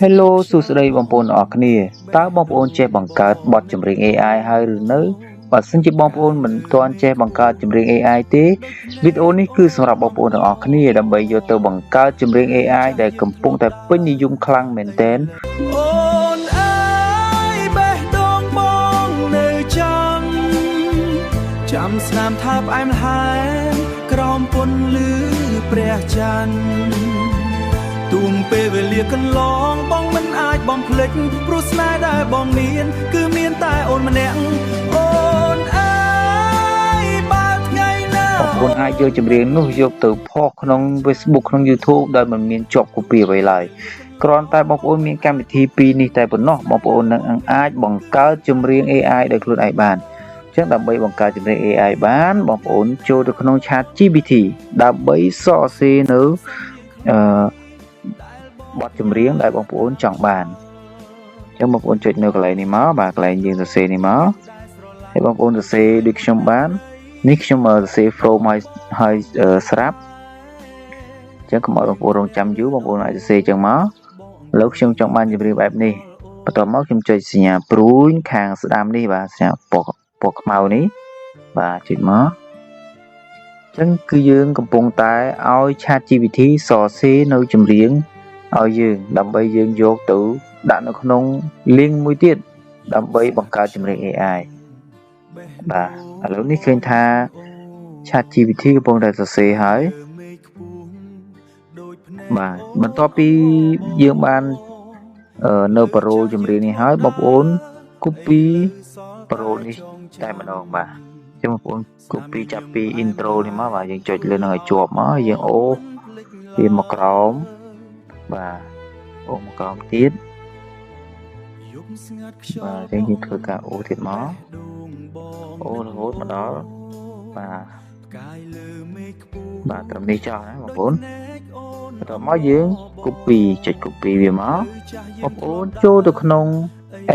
Hello សួស្តីបងប្អូនទាំងអស់គ្នាតើបងប្អូនចេះបង្កើតបទចម្រៀង AI ហើយឬនៅបើសិនជាបងប្អូនមិនទាន់ចេះបង្កើតចម្រៀង AI ទេវីដេអូនេះគឺសម្រាប់បងប្អូនទាំងអស់គ្នាដើម្បីយកទៅបង្កើតចម្រៀង AI ដែលកំពុងតែពេញនិយមខ្លាំងមែនទែន អូនអើយបេះដូងបងនៅចាំចាំស្នាមថើបផ្អែមល្ហែមក្រោមពន្លឺព្រះច័ន្ទទួងពេលវេលាកន្លងបងមិនអាចបំភ្លេចព្រោះស្នេហ៍ដែលបងមាន គឺមានតែអូនម្នាក់អូនអើយបើថ្ងៃណា បងប្អូនអាចយកចម្រៀងនោះយកទៅផុសក្នុង Facebook ក្នុង YouTube ដោយមិនមានជាប់ copy អ្វីឡើយគ្រាន់តែបងប្អូនមានកម្មវិធីពីរនេះតែប៉ុណ្ណោះបងប្អូននឹងអាចបង្កើតចម្រៀង AI ដោយខ្លួនឯងបានអញ្ចឹងដើម្បីបង្កើតចម្រៀង AI បានបងប្អូនចូលទៅក្នុង Chat GPT ដើម្បីសរសេរនៅអឺបទចម្រៀងដែលបងប្អូនចង់បានអញ្ចឹងបងប្អូនចុចនៅកន្លែងនេះមកបាទកន្លែងយើងសរសេរនេះមកហើយបងប្អូនសរសេរដូចខ្ញុំបាននេះខ្ញុំសរសេរ prompt ឲ្យឲ្យស្រាប់អញ្ចឹងកុំឲ្យបងប្អូនរងចាំយូរបងប្អូនអាចសរសេរអញ្ចឹងមកឥឡូវខ្ញុំចង់បានចម្រៀងបែបនេះបន្ទាប់មកខ្ញុំចុចសញ្ញាព្រួញខាងស្ដាំនេះបាទសញ្ញាពណ៌ពណ៌ខ្មៅនេះបាទចុចមកអញ្ចឹងគឺយើងកំពុងតែឲ្យ Chat GPT សរសេរនៅចម្រៀងឲ្យយើងដើម្បីយើងយកទៅដាក់នៅក្នុង link មួយទៀតដើម្បីបង្កើតចម្រៀង AI បាទឥឡូវនេះឃើញថា Chat GPT កំពុងតែសរសេរហើយបាទបន្ទាប់ពីយើងបាននៅប្រូចម្រៀងនេះហើយបងប្អូន copy ប្រូនេះតែម្ដងបាទចឹងបងប្អូន copy ចាប់ពី intro នេះមកបាទយើងចុចលើនឹងឲ្យជាប់មកយើងអូសវាមកក្រោមបាទអូសមកក្រោមទៀតបាទអញ្ចឹងយើងធ្វើការអូសទៀតមកអូសរហូតមកដល់បាទបាទត្រឹមនេះចោះណាបងប្អូនបន្ទាប់មកយើង copy ចុច copy វាមកបងប្អូនចូលទៅក្នុង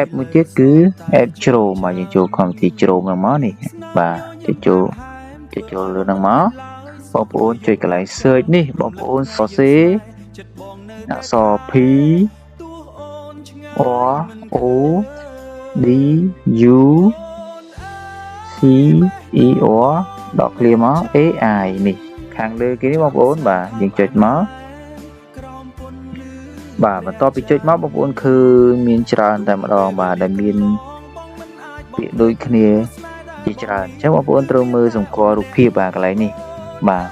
app មួយទៀតគឺ app Chrome បាទយើងចូលកម្មវិធី Chrome ហ្នឹងមកនេះបាទចុចចូលចុចចូលលើហ្នឹងមកបងប្អូនចុចកន្លែង search នេះបងប្អូនសរសេរអក្សរ P R O D U C E R ដកឃ្លាមក A I នេះខាងលើគេនេះបងប្អូនបាទយើងចុចមកបាទបន្ទាប់ពីចុចមកបងប្អូនឃើញមានច្រើនតែម្ដងបាទដែលមានពាក្យដូចគ្នាជាច្រើនអញ្ចឹងបងប្អូនត្រូវមើលសម្គាល់រូបភាពបាទកន្លែងនេះបាទ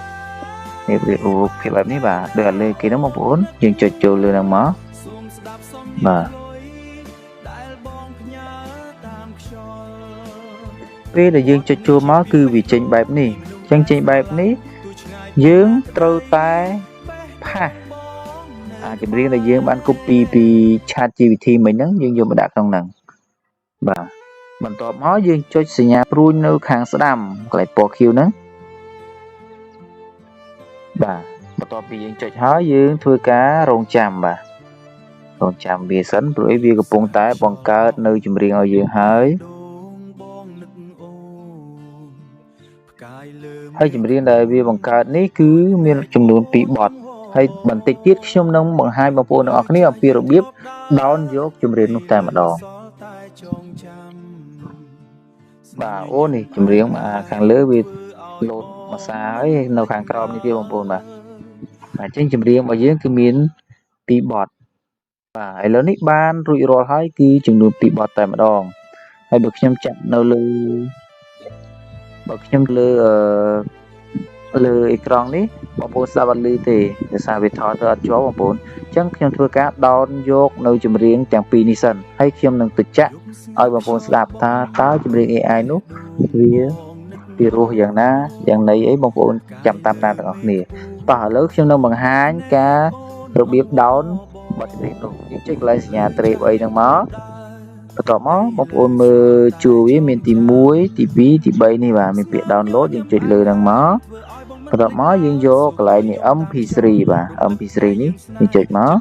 នេះរូបភាពបែបនេះបាទដូចអត់លើគេហ្នឹងបងប្អូនយើងចុចចូលលើហ្នឹងមកបាទពេលដែលយើងចុចចូលមកគឺវាចេញបែបនេះអញ្ចឹងចេញបែបនេះយើងត្រូវតែpaste អាចម្រៀងដែលយើងបាន copy ពី Chat GPT មិញហ្នឹងយើងយកមកដាក់ក្នុងហ្នឹងបាទបន្ទាប់មកយើងចុចសញ្ញាព្រួញនៅខាងស្ដាំកន្លែងពណ៌ខៀវហ្នឹងបាទបន្ទាប់ពីយើងចុចហើយយើងធ្វើការរងចាំបាទរងចាំវាសិនព្រោះអីវាកំពុងតែបង្កើតនៅចម្រៀងឲ្យយើងហើយហើយចម្រៀងដែលវាបង្កើតនេះគឺមានចំនួន2បទហើយបន្តិចទៀតខ្ញុំនឹងបង្ហាញបងប្អូនទាំងអស់គ្នាអំពីរបៀប down យកចម្រៀងនោះតែម្ដងបាទអូនេះចម្រៀងខាងលើវាលោតមួយសាហើយនៅខាងក្រោមនេះទៀតបងប្អូនបាទបាទអញ្ចឹងចម្រៀងរបស់យើងគឺមាន2បទបាទឥឡូវនេះបានរួចរាល់ហើយគឺចំនួន2បទតែម្ដងហើយបើខ្ញុំចាក់នៅលើបើខ្ញុំលើលើអេក្រង់នេះបងប្អូនស្ដាប់អត់ឮទេដោយសារវាថតទៅអត់ជាប់បងប្អូនអញ្ចឹងខ្ញុំធ្វើការ down យកនៅចម្រៀងទាំងពីរនេះសិនហើយខ្ញុំនឹងទៅចាក់ឲ្យបងប្អូនស្ដាប់ថាតើចម្រៀង AI នោះវាពីរោះយ៉ាងណាយ៉ាងណីអីបងប្អូនចាំតាមដានទាំងអស់គ្នាតោះឥឡូវខ្ញុំនឹងបង្ហាញការរបៀប down បទចម្រៀងនោះយើងចុចកន្លែងសញ្ញាត្រេ3ហ្នឹងមកបន្ទាប់មកបងប្អូនមើលជួរវាមានទី1ទី2ទី3នេះបាទមានពាក្យ download យើងចុចលើហ្នឹងមកបន្ទាប់មកយើងយកកន្លែងនេះ MP3 បាទ MP3 នេះយើងចុចមក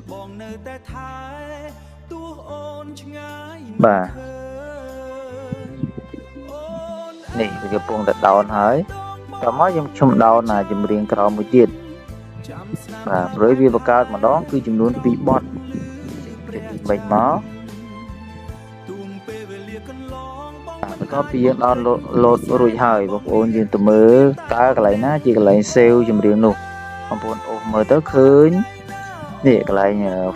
បាទនេះវាកំពុងតែ down ហើយតមកយើងខ្ញុំ down ណាចម្រៀងក្រោមមួយទៀតបាទព្រោះវាបង្កើតម្ដងគឺចំនួន2បទ មិចមក ទួងពេលវេលាកន្លងបងមិន បន្ទាប់ពីយើង download load រួចហើយបងប្អូនយើងទៅមើលតើកន្លែងណាជាកន្លែង save ចម្រៀងនោះបងប្អូនអូសមើលទៅឃើញនេះកន្លែង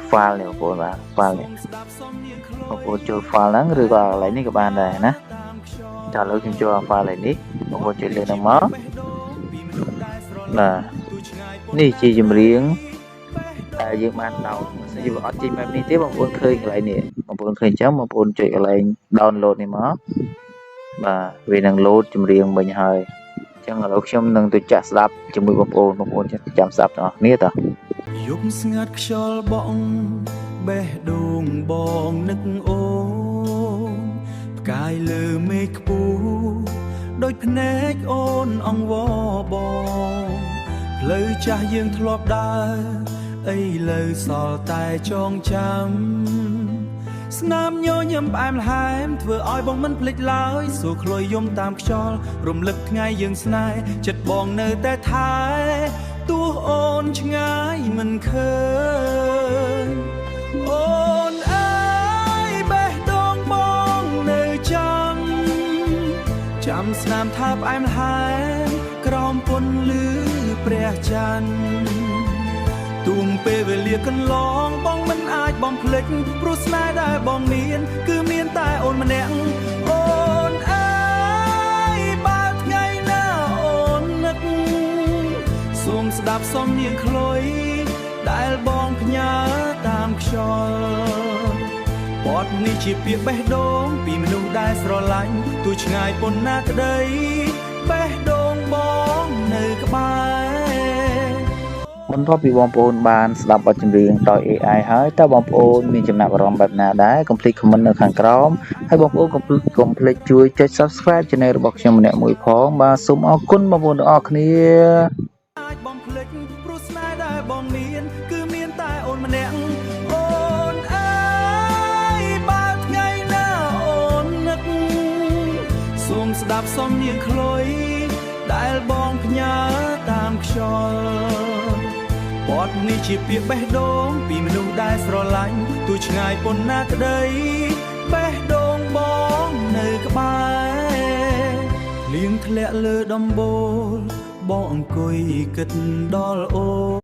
file នេះបងប្អូនបាទ file នេះ ស្ដាប់សំនៀងខ្ល បងប្អូនចូល file ហ្នឹងឬក៏កន្លែងនេះក៏បានដែរណា តាមខ្យល់ ចាឥឡូវខ្ញុំចូល file នេះបងប្អូនចុចលើហ្នឹងមក បេះដូងពីមនុស្សដែលស្រឡាញ់ បាទ ទូឆ្ងាយប៉ុន នេះជាចម្រៀងដែលយើងបាន down បើសិនជាអត់ចេញបែបនេះទេបងប្អូនឃើញកន្លែងនេះបងប្អូនឃើញអញ្ចឹងបងប្អូនចុចកន្លែង download នេះមកបាទវានឹង load ចម្រៀងវិញហើយអញ្ចឹងឥឡូវខ្ញុំនឹងទៅចាក់ស្ដាប់ជាមួយបងប្អូនបងប្អូនចាំស្ដាប់ទាំងអស់គ្នាតោះ យប់ស្ងាត់ខ្យល់បក់បេះដូងបងនឹកអូនផ្កាយលើមេឃខ្ពស់ដូចភ្នែកអូនអង្វរបងផ្លូវចាស់យើងធ្លាប់ដើរឥឡូវសល់តែចងចាំ ស្នាមញញឹមផ្អែមល្ហែមធ្វើឲ្យបងមិនភ្លេចឡើយសួរឃ្លុយយំតាមខ្យល់រំលឹកថ្ងៃយើងស្នេហ៍ចិត្តបងនៅតែថែទោះអូនឆ្ងាយមិនឃើញអូនអើយបេះដូងបងនៅចាំចាំស្នាមថើបផ្អែមល្ហែមក្រោមពន្លឺព្រះច័ន្ទ ទួងពេលវេលាកន្លងបងមិនអាចបំភ្លេចព្រោះស្នេហ៍ដែលបងមាន គឺមានតែអូនម្នាក់អូនអើយបើថ្ងៃណាអូននឹកសូមស្ដាប់សំនៀងខ្លុយដែលបងផ្ញើតាមខ្យល់បទនេះជាពាក្យបេះដូងពីមនុស្សដែលស្រឡាញ់ទោះឆ្ងាយប៉ុណ្ណាក្តីបេះដូងបងនៅក្បែរ បន្ទាប់ពីបងប្អូនបានស្ដាប់បទចម្រៀងដោយ AI ហើយតើបងប្អូនមានចំណាប់អារម្មណ៍បែបណាដែរកុំភ្លេច comment នៅខាងក្រោមហើយបងប្អូនកុំភ្លេចកុំភ្លេចជួយចុច Subscribe Channel របស់ខ្ញុំម្នាក់មួយផងបាទសូមអរគុណបងប្អូនទាំងអស់គ្នា អាចបំភ្លេចព្រោះស្នេហ៍ដែលបងមាន គឺមានតែអូនម្នាក់អូនអើយបើថ្ងៃណាអូននឹកសូមស្ដាប់សំនៀងខ្លុយដែលបងផ្ញើតាមខ្យល់បទនេះជាពាក្យបេះដូងពីមនុស្សដែលស្រឡាញ់ទោះឆ្ងាយប៉ុណ្ណាក្តីបេះដូងបងនៅក្បែរ លៀងធ្លាក់លើដំបូលបងអង្គុយគិតដល់អូ